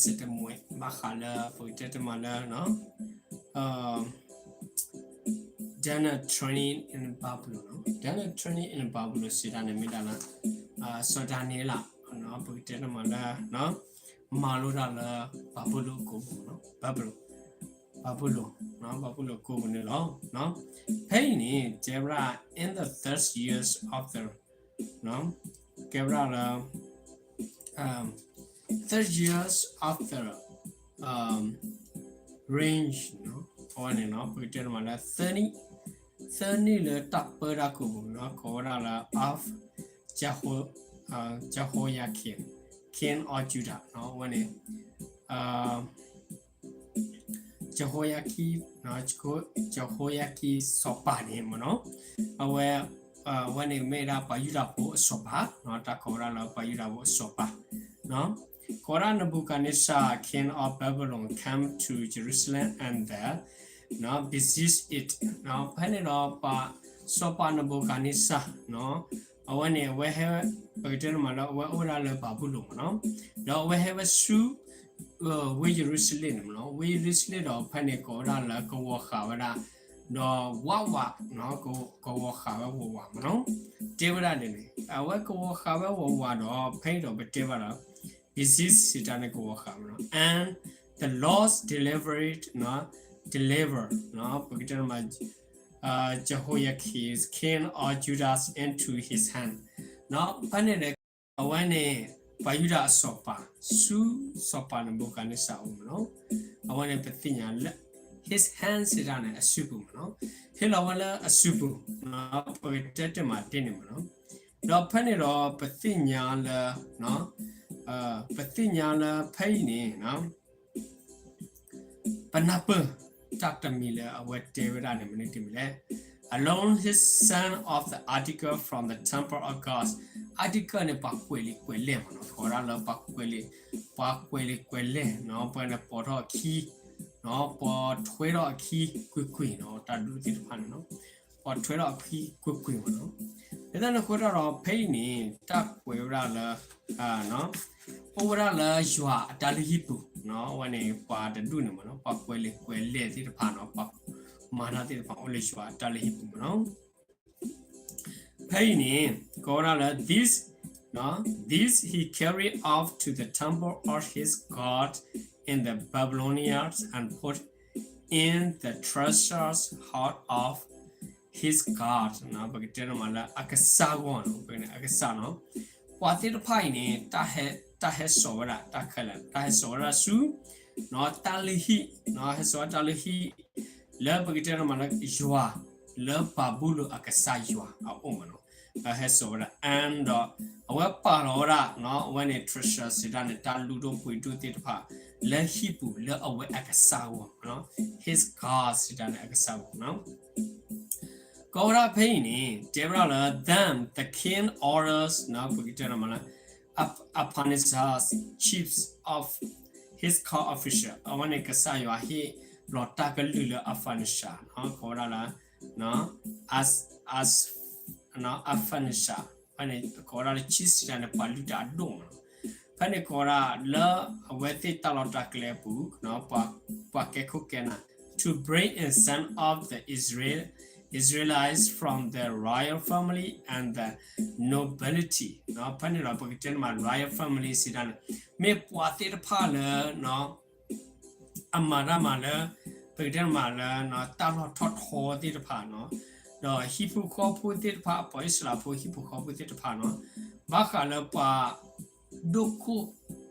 စဲးတမှဲး ဘၣ်ဃးလၢ ပကတဲတမးလၢ Daniel training in Babylon နီၤ. Daniel training in Babylon စံးတၢ်န့ၣ်မ့ၢ်ဒၣ်လၢ စီၤဒၤနံးယ့လး ပကတဲတမးလၢ မၤလိတၢ်လၢ ဘၤဘူလိၣ်အကိာ်ပူၤနီၤ, ဘၤဘူလိၣ်, ဘၤဘူလိၣ်, ဘၤဘူလိၣ်အကိာ်ပူၤန့ၣ်လီၤ. ဖဲအံၤန့ၣ် တဲဝဲဒၣ် in the third years of the ကဲဝဲဒၣ်လၢ third years of the reign အဝဲန့ၣ်နီၤ, ပကတဲတမးလၢ သၢနံၣ်, သၢနံၣ်လၢတၢ်ပၢတၢ်ကိာ်ပူၤနီၤ, ကိးဝဲဒၣ်လၢ of Jeho, Jehoiakim, king of Judah နီၤ, အဝဲန့ၣ် Jehoiakim, Jehoiakim စီၤပၤန့ၣ်မ့ၢ်နီၤ, အဝဲ အဝဲန့ၣ်မ့ၢ်ဒၣ်ပှၤယူဒၤဖိအစီၤပၤ, တၢ်ကိးဝဲဒၣ်လၢပှၤယူဒၤဖိအစီၤပၤ, ကိးဒၣ် Nebuchadnezzar, king of Babylon, came to Jerusalem and the, besieged it ဖဲန့ၣ်ဒီးပှၤစီၤပၤနဘူခၣ်နံစၢ် အဝဲန့ၣ် အဝဲဟဲ ပကတဲတမးလၢအဝဲအိၣ်ဝဲဒၣ်လၢဘၤဘူလိၣ်မ့ၢ်နီၤ, ဒီးအဝဲဟဲဝဲဆူ ဝ့ၢ်ယရူၤၡလ့ၣ်န့ၣ်မ့ၢ်နီၤ, ဝ့ၢ်ယရူၤၡလ့ၣ်ဒီးဖဲန့ၣ်ကိးဝဲဒၣ်လၢကဝီၤဃာ်ဝဲဒၣ်, ဒီးဝးဝး, ကဝီၤဃာ်ဝဲဝးဝးမ့ၢ်နီၤ, တဲဝဲဒၣ်န့ၣ်န့ၣ် အဝဲကဝီၤဃာ်ဝဲဝးဝးဒီး ဖဲအံၤဒီးပတဲဘၣ်ဒီး besieged စံးတၢ်န့ၣ်ကဝီၤဃာ်မ့ၢ်နီၤ, and the Lord delivered, deliver ပကတဲတမး Jehoiakim, king of Judah, into his hand ဖဲန့ၣ်ဒီး အဝဲန့ၣ် ပှၤယူဒၤအစီၤပၤ ဆူစီၤပၤနဘူခၣ်နံစၢ်အအိၣ်မ့ၢ်နီၤ, အဝဲန့ၣ်ပသ့ၣ်ညါလၢ his hand စံးတၢ်န့ၣ် အစုပူၤမ့ၢ်နီၤ, ဟ့ၣ်လီၤဝဲလၢအစုပူၤ, ပကတဲတ့ၢ်မးဒ်န့ၣ်မ့ၢ်နီၤ, ဒီးဖဲန့ၣ်ဒီးပသ့ၣ်ညါလၢ ပသ့ၣ်ညါလၢဖဲအံၤန့ၣ် ပနၢ်ပၢၢ်တၢ်တမံၤလၢအဝဲတဲဝဲဒၣ်န့ၣ် မနုၤတမံၤလဲၣ်. Alone he sent off the article from the temple of God. Article န့ၣ် ပှၤကွဲးလံာ်ကွဲးလဲၢ်မ့ၢ်နီၤ, ကိးဒၣ်လၢပှၤကွဲးလံာ်, ပှၤကွဲးလံာ်ကွဲးလဲၢ်နီၤ, ပှၤန့ၣ်ပိာ်ထီၣ်အခံ, ပိာ်ထွဲထီၣ်အခံကွ့ၢ်ကွ့ၢ်နီၤ, တၢ်ဒုးသ့ၣ်တဖၣ်န့ၣ်နီၤ, ပိာ်ထွဲထီၣ်အခံကွ့ၢ်ကွ့ၢ်မ့ၢ်နီၤ. လၢတၢ်န့ၣ်အဃိတၢ်ဒီး ဖဲအံၤန့ၣ် တၢ်ကွဲးဝဲဒၣ်လၢ အိၣ်ဝဲဒၣ်လၢယွၤအတၢ်လုၢ်ဟံၣ်ပူၤနီၤ, အဝဲန့ၣ် ပှၤတဒူၣ်န့ၣ်မ့ၢ်နီၤ, ပှၤကွဲးလံာ်ကွဲးလဲၢ်သ့ၣ်တဖၣ်နီၤ, ပှၤမၤတၢ်သ့ၣ်တဖၣ်အိၣ်လၢယွၤအတၢ်လုၢ်ဟံၣ်ပူၤမ့ၢ်နီၤ. ဖဲအံၤန့ၣ် ကိးဝဲဒၣ်လၢ this, this he carried off to the temple of his god in the Babylonians and put in the treasures house of his god နီၤ, ပကတဲတ့ၢ်မးလၢအကစၢ်ဂီၢ်နီၤ, အကစၢ်နီၤ, ပှၤသ့ၣ်တဖၣ်အံၤန့ၣ် တၢ်ဟဲစိာ်ဝဲဒၣ်တၢ်ခဲလၢာ်, တၢ်ဟဲစိာ်ဝဲဒၣ်ဆူ တၢ်လုၢ်ဟံၣ်, ဟဲစိာ်ဝဲတၢ်လုၢ်ဟံၣ် လၢပကတဲတ့ၢ်မးလၢယွၤ, လၢဘၤဘူလိၣ်အကစၢ်ယွၤအအိၣ်မ့ၢ်နီၤ, ဟဲစိာ်ဝဲဒၣ် and ဒီး အဝဲပာ်လီၤဝဲဒၣ် အဝဲန့ၣ် treasure စံးတၢ်န့ၣ် တၢ်လုၢ်ဒိၣ်ပှ့ၤဒိၣ်သ့ၣ်တဖၣ် လၢဟံၣ်ပူၤလၢအဝဲအကစၢ်အဂီၢ်, his god စံးတၢ်န့ၣ်အကစၢ်အဂီၢ်နီၤ. ကိးဝဲဒၣ်ဖဲအံၤန့ၣ် တဲဝဲဒၣ်လၢ then the king orders နီၤ, ပကတဲတ့ၢ်မးလၢ Ashpenaz, chief of his court official အဝဲန့ၣ် ကစၢ်ယွၤဟ့ၣ်လီၤတၢ်ကလုၢ်လၢ Ashpenaz နီၤ, ကိးဝဲဒၣ်လၢ Ashpenaz, Ashpenaz ဖဲန့ၣ် ကိးဝဲဒၣ်လၢ chief စံးတၢ်န့ၣ် ပှၤလုၢ်တၢ်အဒိၣ်မးနီၤ. ဖဲန့ၣ်ကိးဝဲဒၣ်လၢအဝဲသ့ၣ်တၢ်လီၢ်တၢ်ကျဲအပူၤ ပှၤကဲခိၣ်ကဲနၢ် to bring in some of the Israel, Israelites from the royal family and the nobility နီၤ, ဖဲန့ၣ်ဒီးပကတဲတ့ၢ်မး royal family စံးတၢ်န့ၣ် မ့ၢ်ပှၤသ့ၣ်တဖၣ်လၢ အမၤတၢ်မၤလၢ ပကတဲတ့ၢ်မးလၢ တၢ်လီၢ်ထီၣ်ထီသ့ၣ်တဖၣ်နီၤ, ဒီးဟံၣ်ဖိဃီဖိသ့ၣ်တဖၣ် ပှၤအံၣ်စရ့လးဖိဟံၣ်ဖိဃီဖိသ့ၣ်တဖၣ်နီၤ, ဘၣ်ဃးလၢပှၤ ဒိၣ်ခိၣ်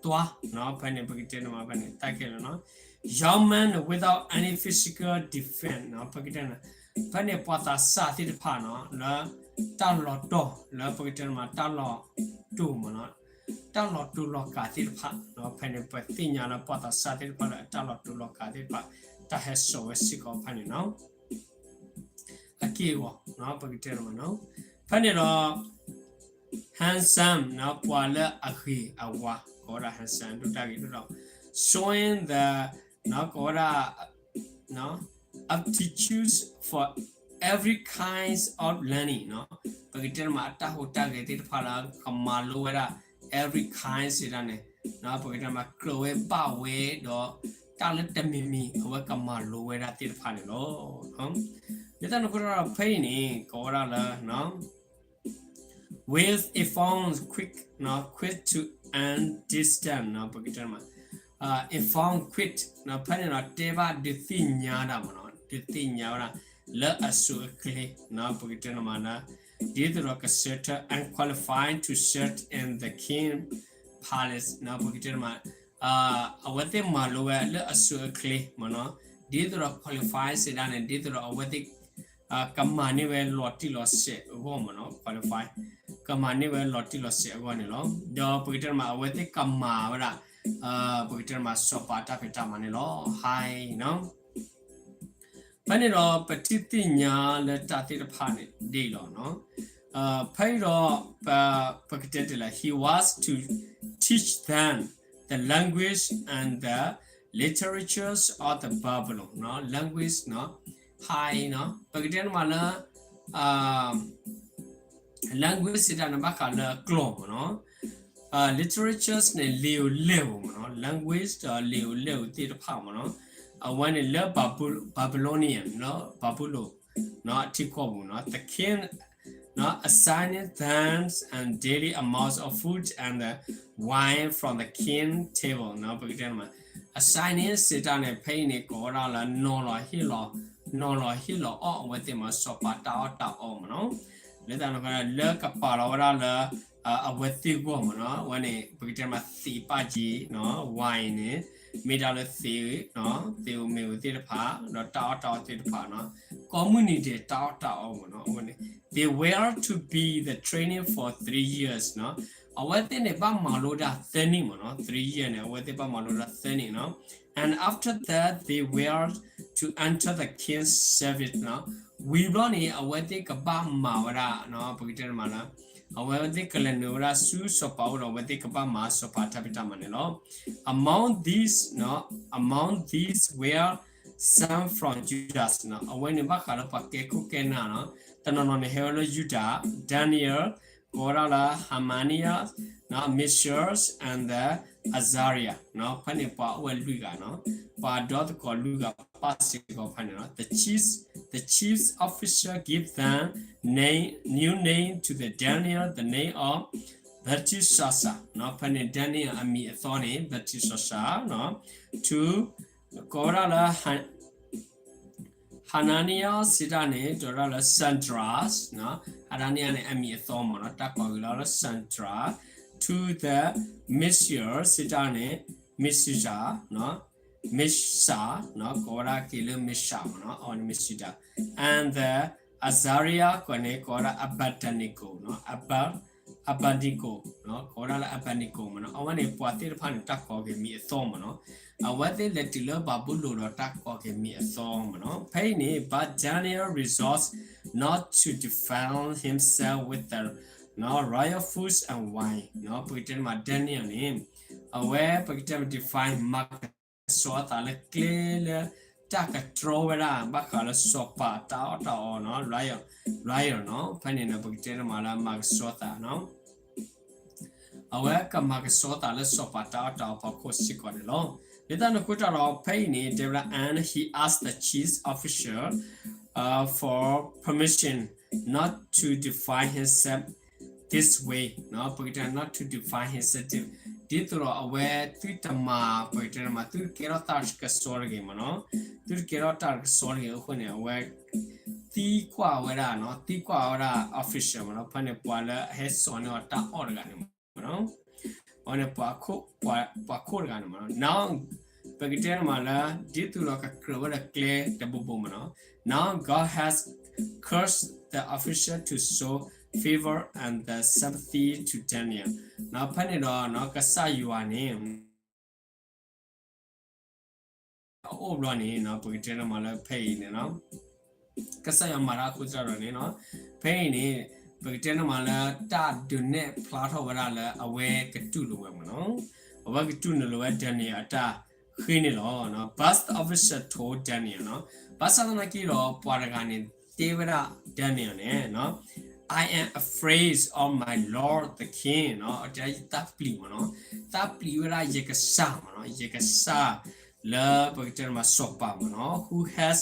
သွါနီၤ, ဖဲန့ၣ် ပကတဲတ့ၢ်မးဖဲန့ၣ် တၢ်ခဲလၢာ်နီၤ, young men without any physical defense နီၤ, ပကတဲ ဖဲန့ၣ် ပှၤသးစၢ်သ့ၣ်တဖၣ်နီၤ လၢတၢ်လီၤတီၢ် လၢပကတဲတ့ၢ်မး တၢ်လီၤတိၢ်မးနီၤ, တၢ်လီၤတိၢ်လီၤကးသ့ၣ်တဖၣ်နီၤ, ဖဲန့ၣ် ပသ့ၣ်ညါလၢပှၤသးစၢ်သ့ၣ်တဖၣ်လၢအတၢ်လီၤတိၢ်လီၤကးသ့ၣ်တဖၣ် တၢ်ဟဲစိာ်ဝဲစ့ၢ်ကီးဖဲန့ၣ်နီၤ. အက့ၢ်အဂီၤနီၤ ပကတဲတ့ၢ်မးနီၤ, ဖဲန့ၣ်ဒီး handsome နီၤ, ပှၤလၢအဂ့ၤအဝါ ကိးဝဲဒၣ် handsome ဒိၣ်တၢ်ဂ့ၤဒိၣ်ဒီး showing the နီၤ, ကိးဝဲဒၣ် aptitude for every kinds of learning နီၤ, ပကတဲတ့ၢ်မး အတၢ်ဟူးတၢ်ဂဲၤသ့ၣ်တဖၣ်လၢကမၤလိဝဲဒၣ် every kind စံးတၢ်န့ၣ် ပကတဲမးကြၢးဝဲဘၣ်ဝဲဒီး တၢ်လၢတမံၤမံၤ အဝဲကမၤလိဝဲဒၣ်သ့ၣ်တဖၣ်န့ၣ်လီၤ. လၢတၢ်န့ၣ်အဃိဒီးဖဲအံၤန့ၣ် ကိးဝဲဒၣ်လၢ with Efron quick, quick to understand ပကတဲမး Efron quick ဖဲန့ၣ်ဒီး တဲဘၣ်ဒုးသ့ၣ်ညါဒၣ်မးနီၤ ဒုးသ့ၣ်ညါဝဲဒၣ် လၢအစိၤအချ့ ပကတဲမးလၢ ဒ်သိးဒီးကဆၢထၢၣ် and qualified to serve in the king palace ပကတဲမး အဝဲသ့ၣ်မၤလိဝဲလၢအစိၤအချ့မးနီၤ ဒ်သိးဒီး qualify စံးဒၣ်န့ၣ် ဒ်သိးဒီးအဝဲသ့ၣ် ကမၤန့ၢ်ဝဲလီၤတံၢ်လီၤဆဲးအဂီၢ်မးနီၤ qualify ကမၤန့ၢ်ဝဲလီၤတံၢ်လီၤဆဲးအဂီၢ်န့ၣ်လီၤ. ဒီးပကတဲမး အဝဲသ့ၣ်ကမၤဝဲဒၣ် ပကတဲမး စီၤပၤတၢ်ဖံးတၢ်မၤန့ၣ်လီၤ high နီၤ ဖဲန့ၣ်ဒီး ပထံၣ်သ့ၣ်ညါလၢတၢ်သ့ၣ်တဖၣ်န့ၣ်ဒ်အံၤလီၤ. ဖဲအံၤဒီး ပကတဲတ့ၢ်လၢ he was to teach them the language and the literatures of the Babylon language high ပကတဲမးလၢ language စံးတၢ်န့ၣ် ဘၣ်ဃးလၢကျိာ်မးနီၤ literatures န့ၣ် လံာ်ဧိၤလဲၢ်ဧိၤမးနီၤ language ဒီးလံာ်ဧိၤလဲၢ်ဧိၤသ့ၣ်တဖၣ်မးနီၤ အဝဲန့ၣ်လၢ Babylonian လၢ Babylon အထံကီၢ်ပူၤနီၤ the king assigned them a daily amount of food and wine from the king table ပကတဲမး assign စံးတၢ်န့ၣ် ဖဲအံၤန့ၣ် ကိးဝဲဒၣ်လၢ နီၤလီၤဟ့ၣ်လီၤ နီၤလီၤဟ့ၣ်လီၤအီၣ်အဝဲသ့ၣ်မး စီၤပၤတၢ်အီၣ်တၢ်အီမးနီၤ လၢတၢ်န့ၣ်အဃိ လၢကပာ်လီၤဝဲဒၣ်လၢ အဝဲသ့ၣ်အဂီၢ်မးနီၤ အဝဲန့ၣ် ပကတဲမးသံးပာ်က့ၤ wine န့ၣ် မ့ၢ်တၢ်လၢသံး သံးဧိၤမ့ၤဧိၤသ့ၣ်တဖၣ် ဒီးတၢ်အီၣ်တၢ်အီသ့ၣ်တဖၣ်နီၤ ကိးမုၢ်နံၤဒဲးတၢ်အီၣ်တၢ်အီမးနီၤ အဝဲန့ၣ် they were to be the training for three years နီၤ အဝဲသ့ၣ်န့ၣ် ဘၣ်မၤလိဒၣ်သၢနံၣ်မးနီၤ three year န့ၣ် အဝဲသ့ၣ်ဘၣ်မၤလိဒၣ်သၢနံၣ်နီၤ and after that they were to enter the king's service နီၤ ဝံၤဘျီန့ၣ် အဝဲသ့ၣ်ကဘၣ်မၤဝဲဒၣ်နီၤ ပကတဲမးလၢ အဝဲသ့ၣ်ကလဲၤနုာ်ဝဲဒၣ်ဆူစီၤပၤအအိၣ်ဒီး အဝဲသ့ၣ်ကဘၣ်မၤစီၤပၤတၢ်ဖံးတၢ်မၤန့ၣ်လီၤ. Among these, among these were some from Judah နီၤ အဝဲန့ၣ်ဘၣ်ဃးလၢပှၤကဲခိၣ်ကဲနၢ်နီၤ တနီၤနီၤန့ၣ်ဟဲဝဲလၢယူဒၤ Daniel ကိးဝဲဒၣ်လၢ Hananiah, Mishael and Azariah နီၤ ဖဲန့ၣ်ပှၤအိၣ်ဝဲလွံၢ်ဂၤနီၤ ပှၤဒီသကိးလွံၢ်ဂၤပၣ်စ့ၢ်ကီးဖဲန့ၣ်နီၤ the chief, the chief officer give them name, new name to the Daniel, the name of Belteshazzar နီၤ ဖဲန့ၣ် Daniel အမံၤအသီန့ၣ် Belteshazzar နီၤ to ကိးဝဲဒၣ်လၢ Hananiah စံးတၢ်န့ၣ် ကိးဝဲဒၣ်လၢ Shadrach နီၤ Hananiah န့ၣ် အမံၤအသီမးနီၤ တၢ်ကိးက့ၤလီၤလၢ Shadrach, to the Mishael စံးတၢ်န့ၣ် Mishael နီၤ Meshach နီၤ ကိးဝဲဒၣ်က့ၤလၢ Meshach မးနီၤ အဝဲန့ၣ် Meshach and the Azariah ကွၢ်န့ၣ် ကိးဝဲဒၣ် Abednego နီၤ Abed, Abednego နီၤ ကိးဝဲဒၣ်လၢ Abednego မးနီၤ အဝဲန့ၣ်ပှၤသ့ၣ်တဖၣ်န့ၣ် တၢ်ကိးက့ၤမံၤအသီမးနီၤ အဝဲသ့ၣ်လဲၤတုၤလၢဘၤဘူလိၣ်ဒီးတၢ်ကိးက့ၤမံၤအသီမးနီၤ ဖဲအံၤန့ၣ် but Daniel resolved not to defile himself with the royal food and wine နီၤ ပကတဲမး Daniel န့ၣ် အဝဲပကတဲမး defile မၤကဆှီသးလၢကျဲလၢ တၢ်ကတြီဝဲဒၣ် ဘၣ်ဃးလၢစီၤပၤတၢ်အီၣ်တၢ်အီနီၤ royal, royal နီၤ ဖဲန့ၣ်နီၤ ပကတဲမးလၢမၤကဆှီသးနီၤ အဝဲကမၤကဆှီသးလၢစီၤပၤတၢ်အီၣ်တၢ်အီဖီခိၣ်စ့ၢ်ကီးန့ၣ်လီၤ. လၢတၢ်န့ၣ်အဃိတၢ်ဒီး ဖဲအံၤန့ၣ် တဲဝဲဒၣ် and he asked the chief officer for permission not to defile himself this way နီၤ ပကတဲ not to defile himself this, ဒ်သိးဒီးအဝဲသုတမၤ ပကတဲမး သုတကဲထီၣ်တၢ်ကစီၣ်တဂ့ၤမးနီၤ သုတကဲထီၣ်တၢ်ကစီၣ်တဂ့ၤအဃိန့ၣ် အဝဲသံကွၢ်ဝဲဒၣ်နီၤ သံကွၢ်ဝဲဒၣ် official မးနီၤ ဖဲန့ၣ်ပှၤလၢအဟဲစိာ်န့ၢ်အီၤတၢ်အီၣ်တဂၤန့ၣ်မးနီၤ အဝဲန့ၣ် ပှၤခိၣ်တဂၤန့ၣ်မးနီၤ now ပကတဲမးလၢ ဒ်သိးဒီးကကြၢးဝဲဒီးကျဲတဘိဘိမးနီၤ now God has cursed the official to show favor and the sympathy to Daniel နီၤ ဖဲန့ၣ်ဒီး ကစၢ်ယွၤန့ၣ် အအိၣ်ဘျီန့ၣ် ပကတဲမးလၢဖဲအံၤန့ၣ် ကစၢ်ယွၤမၤတၢ်အဃိသတးဒီးန့ၣ် ဖဲအံၤန့ၣ် ပကတဲမးလၢတၢ်ဒုးနဲၣ်ဖျါထီၣ်ဝဲဒၣ်လၢအဝဲကတူၢ်လိာ်ဝဲမးနီၤ အဝဲကတူၢ်လိာ်ဝဲ Daniel အတၢ်ဃ့န့ၣ်လီၤ. But the officer told Daniel နီၤ ဘၣ်ဆၣ်သနာ်က့ဒီး ပှၤတဂၤန့ၣ် တဲဝဲဒၣ် Daniel န့ၣ် I I am afraid of my lord the king နီၤ, တဲဒၣ်ယသးပျံၤမ့ၢ်နီၤ, သးပျံၤဝဲဒၣ်ယကစၢ်မ့ၢ်နီၤ, ယကစၢ်လၢပကတဲန့ၣ်မး စီၤပၤမ့ၢ်နီၤ, who has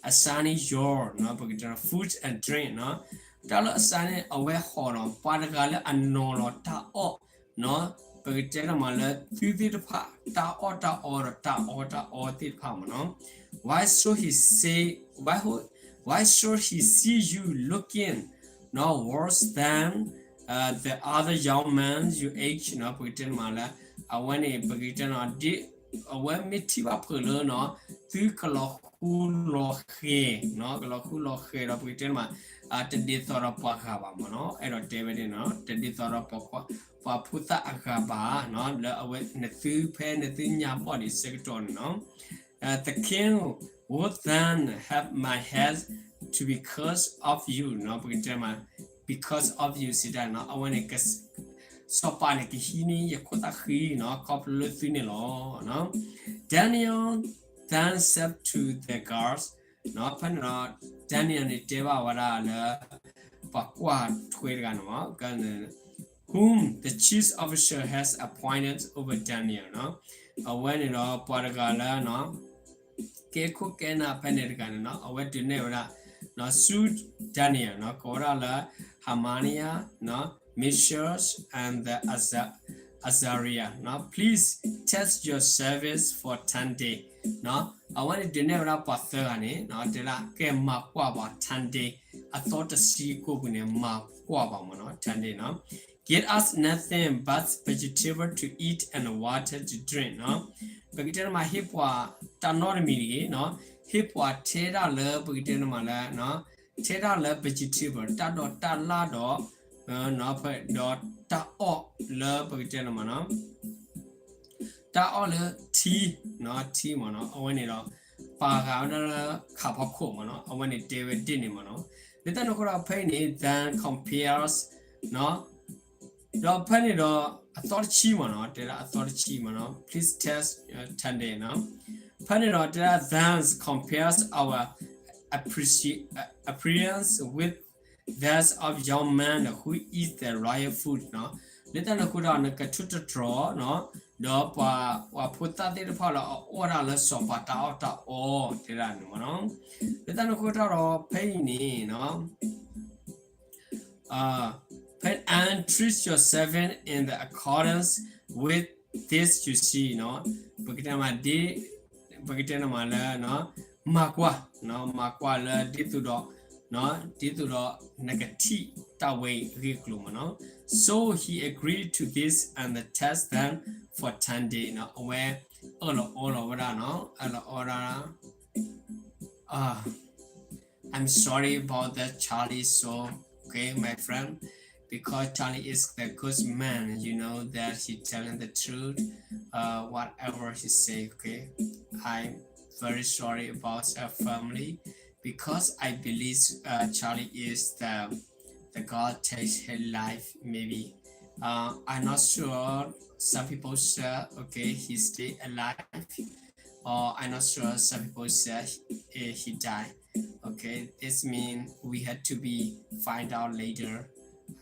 assigned your နီၤ, ပကတဲန့ၣ် food and drink နီၤ, တၢ်လၢ assign န့ၣ် အဝဲဟီၣ်နီၤ, ပှၤတဂၤလၢအနီၤလီၤတၢ်အီၣ်နီၤ, ပကတဲန့ၣ်မးလၢသုသ့ၣ်တဖၣ် တၢ်အီၣ်တၢ်အီဒီးတၢ်အီၣ်တၢ်အီသ့ၣ်တဖၣ်မ့ၢ်နီၤ, why should he say, why, who, why should he see you looking နီၤ worse than uh, the other young men your age နီၤ, ပကတဲန့ၣ်မးလၢ အဝဲန့ၣ် ပကတဲန့ၣ် ဒ် အဝဲမ့ၢ်ထံၣ်ဘၣ်ဖုးလၢနီၤ, သုကလီၤဃူလီၤဃဲၤနီၤ, ကလီၤဃူလီၤဃဲၤဒီး ပကတဲန့ၣ်မး တဒ်သိးဒီးပှၤဂၤဘၣ်မ့ၢ်နီၤ, အဲၣ်ဒိးတဲဝဲဒ်န့ၣ်နီၤ, တဒ်သိးဒီးပှၤ ပှၤဖိသၣ်အဂၤဘၣ်နီၤ, လၢအဝဲနသုဖဲနသုညါဘီၣ်ဒံးဆၢကတီၢ်န့ၣ်နီၤ, the king would then have my head to because of you နီၤ, ပကတဲမး because of you စံးတၢ်နီၤ, အဝဲန့ၣ် စီၤပၤန့ၣ် ကဟံးန့ၢ်ယခိၣ်သၣ်ဃံနီၤ, ခီဖျိလၢသုန့ၣ်လီၤ. Daniel then said to the guards နီၤ, ဖဲန့ၣ်ဒီး Daniel န့ၣ်တဲဘၣ်ဝဲဒၣ်လၢ ပှၤကွၢ်ထွဲတဂၤန့ၣ်မး whom the chief officer has appointed over Daniel နီၤ, အဝဲန့ၣ်ဒီးပှၤတဂၤလၢ ကဲခိၣ်ကဲနၢ်ဖဲန့ၣ်တဂၤန့ၣ်နီၤ, အဝဲဒုးနဲၣ်ဝဲဒၣ် ဆူ Daniel နီၤ, ကိးဝဲဒၣ်လၢ Hananiah နီၤ, Mishael and the Aza- Azariah နီၤ, please test your servants for ten days နီၤ, အဝဲန့ၣ်ဒုးနဲၣ်ဝဲဒၣ်ပှၤသၢဂၤန့ၣ်နီၤ, တဲဒၣ်ကဲမၤကွၢ်ဘၣ် ten days အသီတဆံကိးပူၤန့ၣ် မၤကွၢ်ဘၣ်မ့ၢ်နီၤ ten days နီၤ, give us nothing but vegetable to eat and water to drink နီၤ, ပကတဲန့ၣ်မး ဟ့ၣ်ပှၤတၢ်နီတမံၤတဂ့ၤနီၤ, ဟ့ၣ်ပှၤထဲဒၣ်လၢပကတဲန့ၣ်မးလၢ ထဲဒၣ်လၢ vegetable တၢ်ဒိးတၢ်လၣ်ဒီး ဒီးတၢ်အီၣ်လၢပကတဲန့ၣ်မးနီၤ, တၢ်အီၣ်လၢထံ ထံမ့ၢ်နီၤ, အဝဲန့ၣ်ဒီး ပာ်ဃာ်ဝဲဒၣ်လၢခးဖီခိၣ်မ့ၢ်နီၤ, အဝဲန့ၣ်တဲဝဲဒ်န့ၣ်မ့ၢ်နီၤ, လၢတၢ်န့ၣ်အဃိဒီးဖဲအံၤန့ၣ် then compares နီၤ, ဒီးဖဲန့ၣ်ဒီး အသီတဆံမ့ၢ်နီၤ, တဲဒၣ်အသီတဆံမ့ၢ်နီၤ, please test ten days နီၤ, ဖဲန့ၣ်ဒီးတဲဒၣ် then compares our appreci- appearance with that of young men who eat the royal food နီၤ, လၢတၢ်န့ၣ်အဃိဒီး နကထုးတတြီၤနီၤ, ဒီးပှၤ ပှၤဖိသၣ်သ့ၣ်တဖၣ်လၢအအီၣ်ဒၣ်လၢစီၤပၤတၢ်အီၣ်တၢ်အီ တဲဒၣ်န့ၣ်မ့ၢ်နီၤ, လၢတၢ်န့ၣ်အဃိတၢ်ဒီး ဖဲအံၤန့ၣ်နီၤ ဖဲ and treat your servant in the accordance with this you see နီၤ, ပကတဲမးဒ် ပကတဲန့ၣ်မးလၢ မၤကွၢ် မၤကွၢ်လၢဒ်သိးဒီး ဒ်သိးဒီး နကထံၣ်တၢ်ဝဲအံၤအဂ့ၢ်အကျိၤမ့ၢ်နီၤ, so he agreed to this and test them for ten days နီၤ, အဝဲအၢၣ်လီၤအီလီၤဝဲဒၣ်နီၤ, အၢၣ်လီၤအီဒၣ် I'm sorry about that, Charlie. So, okay, my friend, because Charlie is the good man, you know that he telling the truth, uh, whatever he say. Okay, I'm very sorry about her family because I believe uh, Charlie is the the God takes his life. Maybe uh, I'm not sure. Some people say okay, he's still alive. Or I'm not sure, some people say he, he died. Okay, this means we had to be find out later.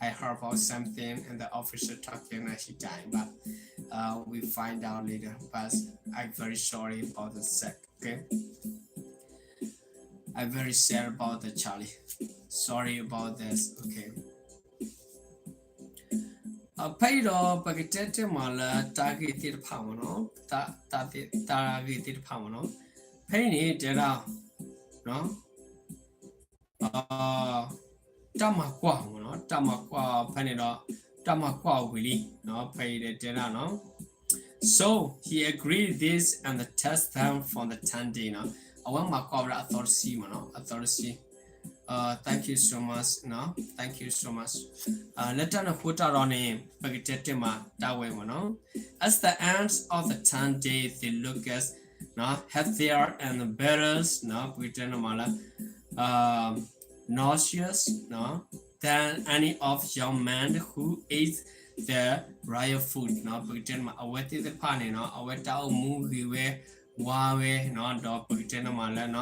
I heard about something in the official talking that he died, but uh, we find out later. But I'm very sorry about the sick. Okay, I'm very sad about the Charlie. Sorry about this. Okay. ဖဲအံၤဒီးပကတဲတဲမးလၢတၢ်ဂ့ၢ်သ့ၣ်တဖၣ်မ့ၢ်နီၤ, တၢ်ဂ့ၢ်သ့ၣ်တဖၣ်မ့ၢ်နီၤ, ဖဲအံၤန့ၣ်တဲဒၣ် တၢ်မၤကွၢ်မ့ၢ်နီၤ, တၢ်မၤကွၢ်ဖဲန့ၣ်ဒီး တၢ်မၤကွၢ်ဝံၤလံ, ဖဲအံၤတဲဒၣ်နီၤ, so he agreed this and test them for the ten day နီၤ, အဝဲမၤကွၢ်ဝဲဒၣ်အသီတဆံမ့ၢ်နီၤ, အသီတဆံ Thank you so much နီၤ, thank you so much. လၢတၢ်န့ၣ်အဃိတၢ်ဒီးန့ၣ် ပကတဲတဲမးတၢ်ဝဲမ့ၢ်နီၤ, at the end of the ten days they looked healthier and better နီၤ, ပကတဲန့ၣ်မးလၢ nauseous နီၤ, than any of young men who ate the royal food နီၤ, ပကတဲန့ၣ်မး အဝဲသ့ၣ်တဖၣ်န့ၣ်နီၤ အဝဲတၢ်အိၣ်မူဂ့ၤဝဲ ဝါဝဲနီၤ ဒီးပကတဲန့ၣ်မးလၢ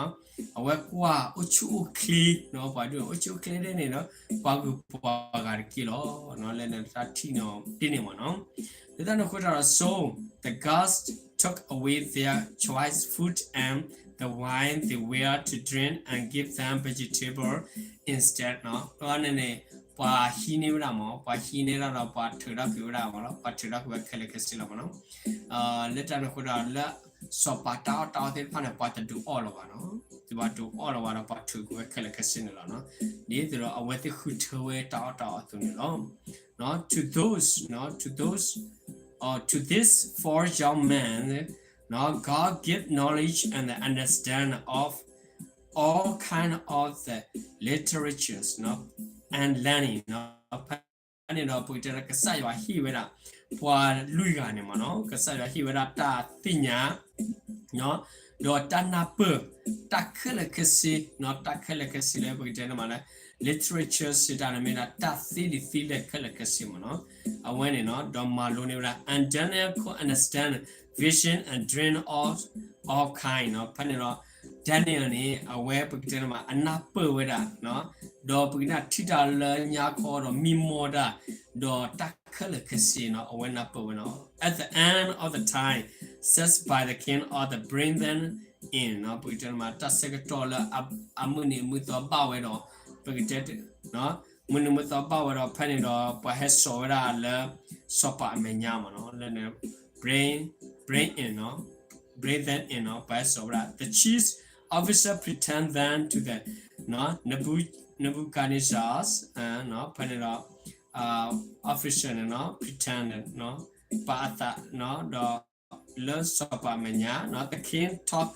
အဝဲကွၢ်အိၣ်ဆူၣ်အိၣ်ချ့နီၤ ပှၤဒုးအိၣ်ဆူၣ်အိၣ်ချ့ဒ်န့ၣ်ဒီး ပှၤဂုၤပှၤဂၤတက့ၢ်လီၤနီၤ လၢနတၢ်ထံၣ်နီၤဒ်န့ၣ်မးနီၤ လၢတၢ်န့ၣ်အဃိတၢ်ဒီး so the gods took away their choice food and the wine they were to drink and give them vegetable instead နီၤ အဝဲန့ၣ်န့ၣ် ပှၤဟံးန့ၢ်ဝဲဒၣ်မး ပှၤဟံးန့ၢ်ဒၣ်ဒီးပှၤထုးထီၣ်ကွံာ်ဝဲဒၣ်မးနီၤ ပှၤထုးထီၣ်ကွံာ်ဝဲခဲလၢာ်ခဲဆ့လီၤမးနီၤ လၢတၢ်န့ၣ်အဃိတၢ်ဒီးလၢ စီၤပၤတၢ်အီၣ်တၢ်အီသ့ၣ်တဖၣ်န့ၣ် ပှၤတဒုးအီၣ်လၢၤဘၣ်နီၤ ပှၤတဒုးအီၣ်လၢၤဘၣ်ဒီးပှၤထုးကွံာ်ဝဲခဲလၢာ်ခဲဆ့န့ၣ်လီၤနီၤ ဒ်သိးဒီးအဝဲသ့ၣ်ဃုထၢဝဲတၢ်အီၣ်တၢ်အီအသိးန့ၣ်လီၤ to those နီၤ to those or to these four young men နီၤ God give knowledge and the understanding of all kind of the literatures နီၤ and learning နီၤ ဖဲန့ၣ်ဒီးပကတဲလၢကစၢ်ယွၤဟ့ၣ်ဝဲဒၣ် ပှၤလွံၢ်ဂၤန့ၣ်မးနီၤ ကစၢ်ယွၤဟ့ၣ်ဝဲဒၣ်တၢ်သ့ၣ်ညါ ဒီးတၢ်နၢ်ပၢၢ် တၢ်ခဲလၢာ်ခဲဆ့နီၤ တၢ်ခဲလၢာ်ခဲဆ့လၢပကတဲန့ၣ်မးလၢ literature စံးတၢ်န့ၣ်မ့ၢ်ဒၣ်တၢ်သ့လံာ်သ့လဲၢ်ခဲလၢာ်ခဲဆ့မးနီၤ အဝဲန့ၣ်နီၤ ဒီးမၤလိန့ၢ်ဝဲဒၣ် and Daniel could understand vision and dream of all kind နီၤ ဖဲန့ၣ်ဒီး Daniel န့ၣ် အဝဲပကတဲန့ၣ်မး အနၢ်ပၢၢ်ဝဲဒၣ်နီၤ ဒီးပကတဲထံၣ်တၢ်လၢညါခီဒီးမံမီၢ်တၢ် ဒီးတၢ်ခဲလၢာ်ခဲဆ့နီၤ အဝဲနၢ်ပၢၢ်ဝဲနီၤ at the end of the time set by the king of the bring them in နီၤ ပကတဲန့ၣ်မး တၢ်ဆၢကတီၢ်လၢအမုၢ်နံၤအမုၢ်သီဘၣ်ဝဲဒီး ပကတဲ မုၢ်နံၤမုၢ်သီဘၣ်ဝဲဒီးဖဲန့ၣ်ဒီး ပှၤဟဲစိာ်ဝဲဒၣ်လၢ စီၤပၤအမဲာ်ညါမးနီၤ လၢ bring bring in နီၤ bring them in နီၤ ပှၤဟဲစိာ်ဝဲဒၣ် the chief officer present them to the နီၤ Nebu Nebuchadnezzar နီၤ ဖဲန့ၣ်ဒီး officer န့ၣ်နီၤ present နီၤ ပာ်အသးနီၤ ဒီး လၢစီၤပၤအမဲာ်ညါနီၤ the king talk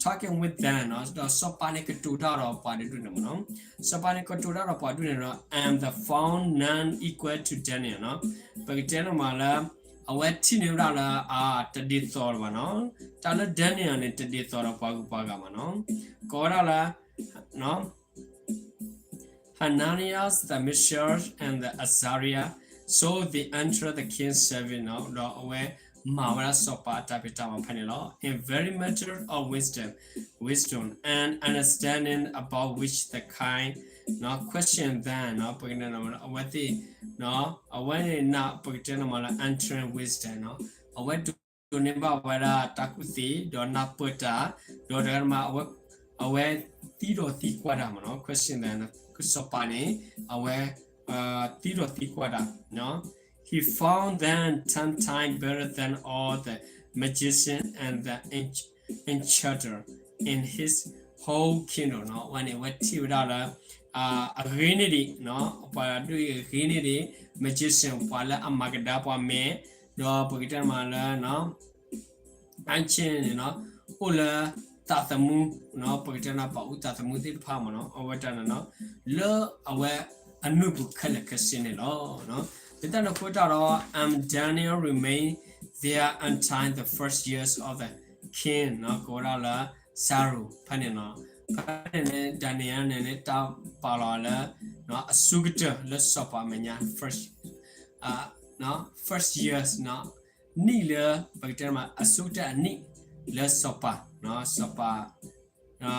talking with them နီၤ ဒီးစီၤပၤန့ၣ်ကတိၤတၢ်ဒီးပှၤတဒူၣ်န့ၣ်မးနီၤ စီၤပၤန့ၣ်ကတိၤတၢ်ဒီးပှၤဒူၣ်န့ၣ်ဒီး and the found none equal to Daniel နီၤ ပကတဲန့ၣ်မးလၢ အဝဲထံၣ်န့ၢ်ဝဲဒၣ်လၢ အတဒ်သိးလၢၤဘၣ်နီၤ တၢ်လၢ Daniel န့ၣ် တဒ်သိးဒီးပှၤဂုၤပှၤဂၤဘၣ်နီၤ ကိးဝဲဒၣ်လၢ Hananiah, the Mishael, and the Azariah, so they entered the king's service နီၤ ဒီးအဝဲမၤဝဲဒၣ်စီၤပၤအတၢ်ဖံးတၢ်မၤဖဲန့ၣ်လီၤ in very matter of wisdom, wisdom and understanding about which the king နီၤ questioned them နီၤ ပကတဲန့ၣ် အဝဲသ့ၣ် အဝဲန့ၣ် ပကတဲန့ၣ်မးလၢ entering wisdom နီၤ အဝဲဒိးန့ၢ်ဘၣ်ဝဲဒၣ်တၢ်ကူၣ်သ့ ဒီးနၢ်ပၢၢ်တၢ် ဒီးတဂၤမး အဝဲ အဝဲသံဒီးသံကွၢ်တၢ်မးနီၤ question သး စီၤပၤန့ၣ် အဝဲ သံဒီးသံကွၢ်တၢ် He found them ten times better than all the magician and the ench- enchanter in his whole kingdom နီၤ အဝဲန့ၣ် အဝဲထံၣ်ဝဲဒၣ်လၢ အဂ့ၤန့ၢ်ဒံးနီၤ ပှၤဒုးအဂ့ၤန့ၢ်ဒံး magician ပှၤလၢအမၤကဒါပှၤမဲာ် ဒီးပကတဲမးလၢ အါဆ့န့ၣ်နီၤ အိၣ်လၢသးသမူနီၤ ပကတဲနီၤ ပှၤအူသးသမူသ့ၣ်တဖၣ်မးနီၤ အဝဲတၢ်န့ၣ်နီၤ လၢအဝဲအနုၢ်ပူၤခဲလၢာ်ခဲဆ့န့ၣ်လီၤ. လၢတၢ်န့ၣ်အဃိတၢ်ဒီး and Daniel remained there until the first years of the king နီၤ ကိးဝဲဒၣ်လၢ Cyrus ဖဲန့ၣ်နီၤ ဖဲန့ၣ်န့ၣ် Daniel န့ၣ်န့ၣ် တၢ်ပာ်လီၤလၢ အဆိကတၢၢ်လၢစီၤပၤအမဲာ်ညါ first first years နီၤ နံၣ်လၢ ပကတဲမး အဆိကတၢၢ်အနံၣ်လၢစီၤပၤ စီၤပၤ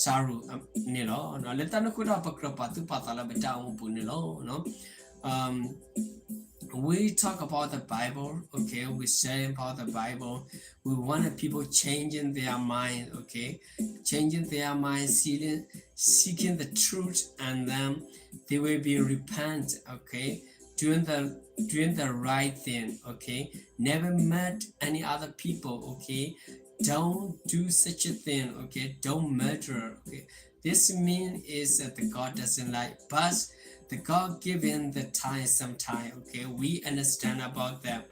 Cyrus န့ၣ်လီၤ. လၢတၢ်န့ၣ်အဃိတၢ် ပကြၢးပာ်သူၣ်ပာ်သးလၢပတၢ်အိၣ်မူပူၤန့ၣ်လီၤ. Um, we talk about the Bible, okay? We share about the Bible. We want the people changing their mind, okay? Changing their mind, seeking, seeking the truth, and then they will be repent, okay? Doing the doing the right thing, okay? Never murder any other people, okay? Don't do such a thing, okay? Don't murder, okay? This mean is that the God doesn't like, but the God given the time sometime, okay? We understand about that.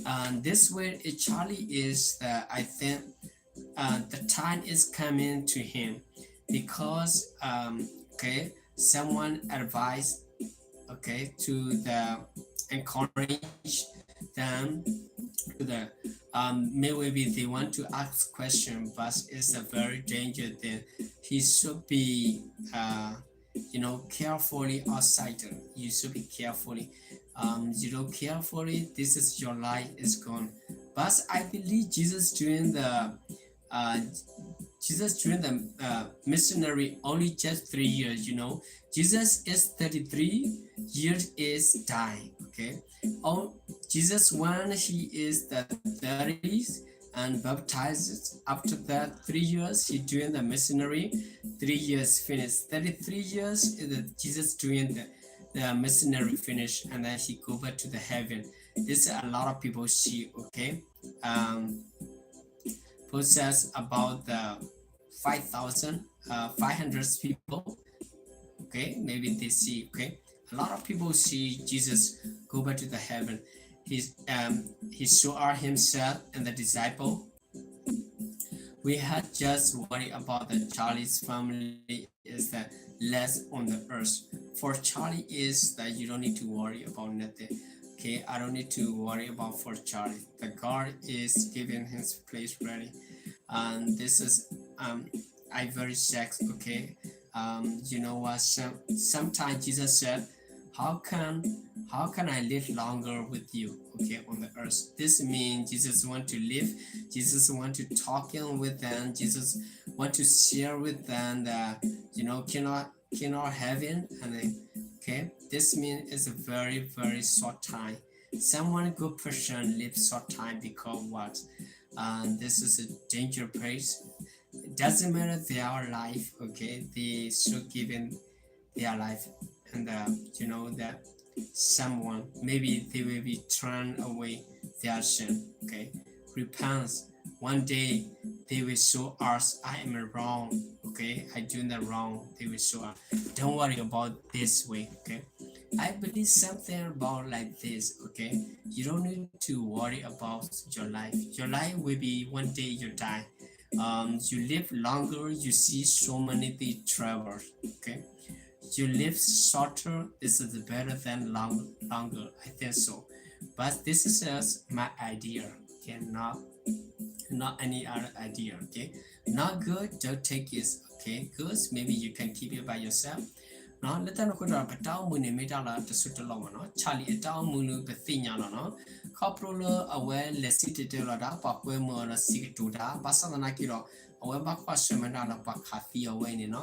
Um, this word actually is the, I think, uh, the time is coming to him because, um, okay, someone advised, okay, to the encourage them to the, um, maybe they want to ask question, but it's a very dangerous thing. He should be, uh, you know, carefully outside. You should be carefully. Um, you know, carefully, this is your life is gone. But I believe Jesus during the, uh, Jesus during the uh, missionary only just three years, you know. Jesus is thirty-three years is died, okay? Oh, Jesus when he is the thirties and baptized. After that, three years he doing the missionary. Three years finished. Thirty-three years is the Jesus doing the, the missionary finish, and then he go back to the heaven. This is a lot of people see, okay? Um, possess about the five thousand, uh, five hundred people. Okay, maybe they see, okay? A lot of people see Jesus go back to the heaven. He's, um, he show out himself and the disciple. We had just worry about the Charlie's family is the less on the earth. For Charlie is that you don't need to worry about nothing. Okay, I don't need to worry about for Charlie. The God is giving his place ready. And this is, um, I very sex, okay? Um, you know what? Some, sometimes Jesus said, how can how can I live longer with you, okay, on the earth? This means Jesus want to live. Jesus want to talking with them. Jesus want to share with them the, you know, cannot cannot heaven and then, okay, this means it's a very very short time. Someone good person live short time because what? And this is a danger place. It doesn't matter their life, okay? They should give in their life, and uh, you know that someone maybe they will be turned away their sin, okay? Repents. One day they will show us, I am wrong, okay? I doing the wrong. They will show us. Don't worry about this way, okay? I believe something about like this, okay? You don't need to worry about your life. Your life will be one day you die. Um, you live longer, you see so many things troubles, okay? You live shorter, this is better than long, longer, I think so. But this is just my idea, okay? Not, not any other idea, okay? Not good, don't take it, okay? Good, maybe you can keep it by yourself. လၢတၢ်န့ၣ်အဃိဒီး ပတၢ်အိၣ်မူန့ၣ်မ့ၢ်တၢ်လီၤတစိၢ်တလီၢ်မးနီၤ, ဆၣ်လံၣ်အတၢ်အိၣ်မူလၢပသ့ၣ်ညါလီၤနီၤ, ခီဖျိလၢအဝဲလဲၤစံၣ်တဲၤတဲလီၤတၢ် ပှၤကွဲမုာ်အီၤဒီးစံးကတိၤတၢ်, ဘၣ်ဆၣ်သနာ်က့ဒီး အဝဲဘၣ်ကွၢ်ဆၢၣ်မဲာ်တၢ်ဒီးပှၤခးသံအဝဲအံၤန့ၣ်နီၤ,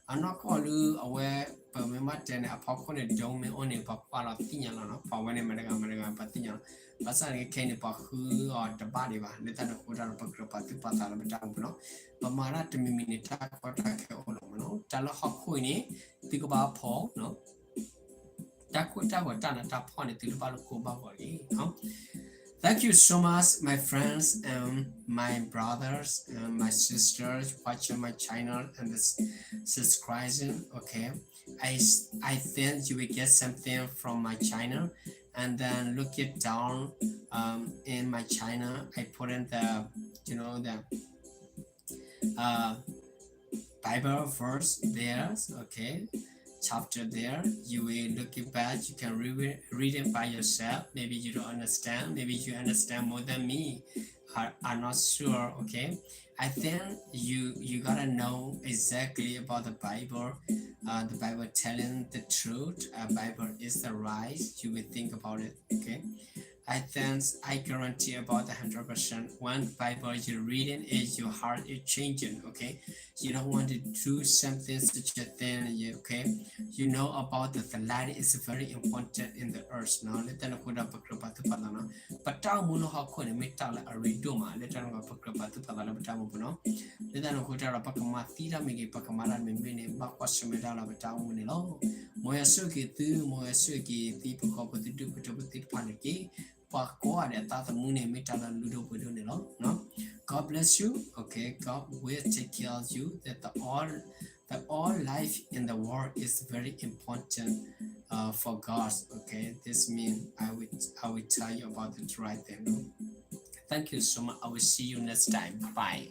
အနီၢ်ကီၢ်လၢအဝဲ ပမ့ၢ်ဘၣ်တဲန့ၣ် အဖီခိၣ်န့ၣ် ဒိမ့ၢ်အိၣ်န့ၣ် ပှၤကွၢ်လီၤသ့ၣ်ညါလီၤနီၤ, ပှၤဝဲန့ၣ်မတၤတဂၤမတၤတဂၤ ပှၤသ့ၣ်ညါလီၤ, ဘၣ်ဆၣ်န့ၣ်ခဲအံၤန့ၣ် ပှၤဃုအီၤတဘၣ်ဒံးဘၣ်, လၢတၢ်န့ၣ်အဃိတၢ်ဒီး ပကြၢးပာ်သူၣ်ပာ်သးလၢပတၢ်အိၣ်မူနီၤ, ပမၤတၢ်တမံၤမံၤန့ၣ် တၢ်ကီတၢ်ခဲအိၣ်လီၤမးနီၤ, တၢ်လၢဟီၣ်ခိၣ်အံၤန့ၣ် သုကဘၣ်ဖီၣ် တၢ်ကိၢ်တၢ်ဂီၤတၢ်နးတၢ်ဖှီၣ်န့ၣ် သုတဘၣ်လိာ်ကိၢ်ဘၣ်ဂီၤတဂ့ၤ. Thank you so much, my friends and my brothers and my sisters watching my channel and this subscribing. Okay, I I think you will get something from my channel, and then look it down, um, in my channel. I put in the, you know, the uh, Bible verse there, okay, chapter there. You will look it back. You can read it, read it by yourself. Maybe you don't understand. Maybe you understand more than me. I, I'm not sure, okay? I think you you gotta know exactly about the Bible. Uh, the Bible telling the truth. Uh, Bible is the right. You will think about it, okay? I think I guarantee about the hundred percent. When Bible you're reading it, your heart is changing, okay? You don't want to do something such a thing, you, okay? You know about the, the light is very important in the earth, no? လၢတၢ်န့ၣ်အဃိဒီး ပကြၢးပာ်သူၣ်ပာ်သးနီၤ. ပတၢ်အိၣ်မူလၢဟီၣ်ခိၣ်န့ၣ် မ့ၢ်တၢ်လၢအရ့ဒိၣ်မး, လၢတၢ်န့ၣ်အဃိ ပကြၢးပာ်သူၣ်ပာ်သးလၢပတၢ်အိၣ်မူပူၤနီၤ. လၢတၢ်န့ၣ်အဃိတၢ်ဒီး ပကမၤသံတၢ်မ့ၢ်ဂ့ၤ, ပကမၤတၢ်မ့ၢ်ဂ့ၤန့ၣ် ဘၣ်ကွၢ်ဆၢၣ်မဲာ်တၢ်လၢပတၢ်အိၣ်မူန့ၣ်လီၤ. မ်ယွၤဆိၣ်ဂ့ၤသု, မ်ယွၤဆိၣ်ဂ့ၤသု ပှၤကိးဂၤဒဲးသ့ၣ်တဖၣ်န့ၣ်တက့ၢ်. ပှၤကိးဂၤဒဲးအသးသမူန့ၣ် မ့ၢ်တၢ်လၢလုၢ်ဒိၣ်ပှ့ၤဒိၣ်န့ၣ်လီၤ. God bless you. Okay, God will take care of you. That the all, the all life in the world is very important, uh, for God. Okay, this means I will, I will tell you about the right thing. Thank you so much. I will see you next time. Bye.